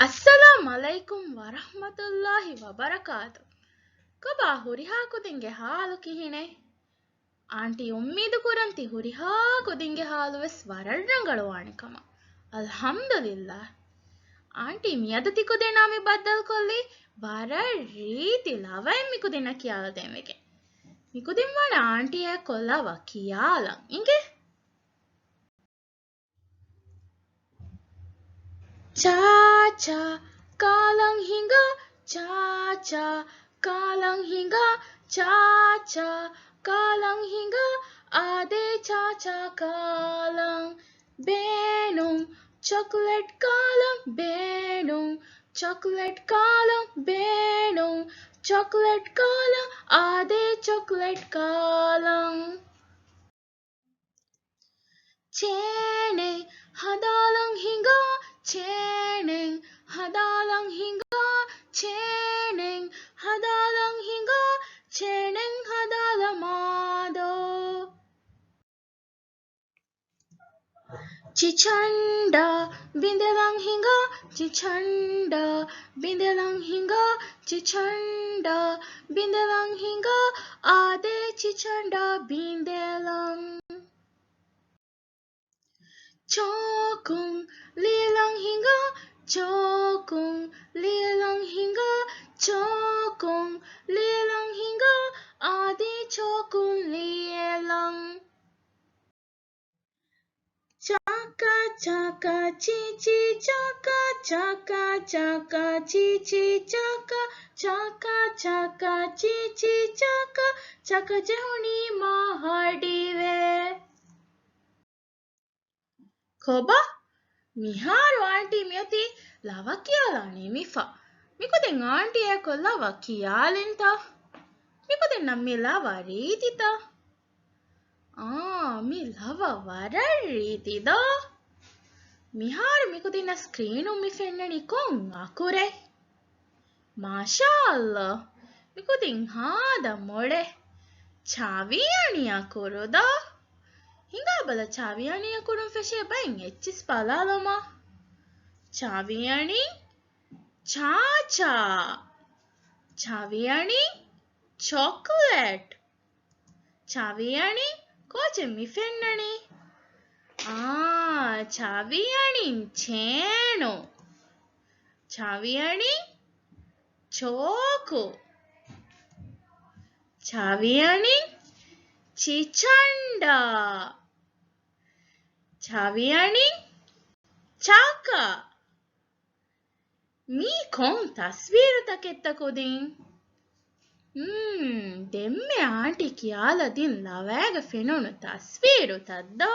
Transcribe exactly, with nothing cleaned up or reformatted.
އައްސަލާމް ޢަލައިކުމް ވަރަޙްމަތުﷲި ވަބަރަކާތު. ކޮބާ ހުރިހާ ކުދިންގެ ޙާލު ކިހިނެއް؟ އާންޓީ އުއްމީދު ކުރަން ތި ހުރިހާ ކުދިންގެ ޙާލު ވެސް ވަރަށް ރަނގަޅުވާނެ ކަމަށް. އަލްޙަމްދުލިއްލާހް. އާންޓީ މިއަދު ތި ކުދިންނާ މި ބައްދަލުކޮށްލީ ވަރަށް ރީތި ލަވައެއް މި ކުދިންނަށް ކިޔާލަދޭން ވެގެން. މި ކުދިން ވާނެ އާންޓީއާއެކު ލަވަ ކިޔާލަން. އިނގޭ. ޗާ ޗާ ކާލަން ހިނގާ، ޗާ ޗާ ކާލަން ހިނގާ، ޗާ ޗާ ކާލަން ހިނގާ، އާދޭ ޗާ ޗާ ކާލަން. ބޭނުން ޗޮކްލެޓް ކާލަން، ބޭނުން ޗޮކްލެޓް ކާލަން، ބޭނުން ޗޮކްލެޓް ކާލަން، އާދޭ ޗޮކްލެޓް ކާލަން. ޗޭނެއް ހަދާލަން ހިނގާ، ޗޭނެއް ހަދާލަން ހިނގާ، ޗޭނެއް ހަދާލަން ހިނގާ، ޗޭނެއް ހަދާލަމާދޯ. ޗިޗަންޑާ ބިނދެލަން ހިނގާ، ޗިޗަންޑާ ބިނދެލަން ހިނގާ، ޗިޗަންޑާ ބިނދެލަން ހިނގާ، އާދޭ ޗިޗަންޑާ ބިނދެލަން. ޗޯކުން ލިޔެލަން ހިނގާ، ޗޯކުން ލިޔެލަން ހިނގާ، ޗޯކުން ލިޔެލަން ހިނގާ، އާދޭ ޗޯކުން ލިޔެލަން. ޗާކާ ޗާކާ ޗީޗީ ޗާކާ، ޗާކާ ޗާކާ ޗީޗީ ޗާކާ، ޗާކާ ޗާކާ ޗީޗީ ޗާކާ، ޗަކަ ޖެހުނީ މާ ހަޑިވޭ. ކޮބާ؟ މިހާރު އާންޓީ މިއޮތީ ލަވަ ކިޔާލާ ނިމިފަ. މިކުދިން އާންޓީއާއެކު ލަވަ ކިޔާލިންތަ؟ މިކުދިންނަށް މި ލަވަ ރީތިތަ؟ އާ، މި ލަވަ ވަރަށް ރީތި ދޯ. މިހާރު މިކުދިންނަށް ސްކްރީނުން މި ފެންނަނީ ކޮން އަކުރެއް؟ މާޝާﷲ، މިކުދިން ހާދަ މޮޅެއް. ޗާވީއަނި އަކުރު ދޯ. ހިނގާބަލަ، ޗާވީއަނި އަކުރުން ފެށޭ ބައެއް އެއްޗިސް ބަލާލަމާ. ޗާވީއަނި ޗާޗާ. ޗާވީއަނި ޗޮކްލެޓް. ޗާވީއަނި ކޯޗެއް މި ފެންނަނީ؟ އާ، ޗާވީއަނި ޗޭނު. ޗާވީއަނި ޗޯކު. ޗާވީއަނި ޗިޗަންޑާ. ޗާވީއަނި ޗާކާ. މީ ކޮން ތަސްވީރުތަކެއްތަ ކުދިން؟ ހުން، ދެންމެ އާންޓީ ކިޔާލަދިން ލަވައިގަ ފެނުނު ތަސްވީރުތައް ދޯ.